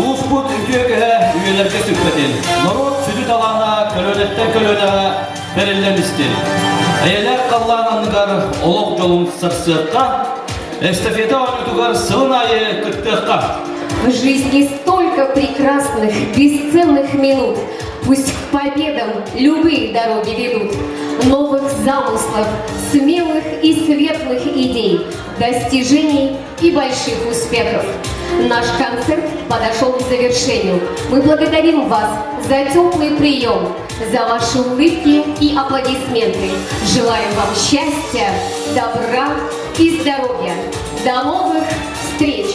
Улууспут үтүө үгэһэ үйэлэргэ сүппэтин, норуот сүдү талаана көлүөнэттэн көлүөнэҕэ бэриллэн истин. Эйэлээх халлаан анныгар олох дьолун сарсыахха, эстафета оонньуутугар сылын аайы кыттыахха. В жизни столько прекрасных, бесценных минут. Пусть к победам любые дороги ведут. новых замыслов, смелых и светлых идей, достижений и больших успехов. Наш концерт подошел к завершению. Мы благодарим вас за теплый прием, за ваши улыбки и аплодисменты. Желаем вам счастья, добра и здоровья. До новых встреч!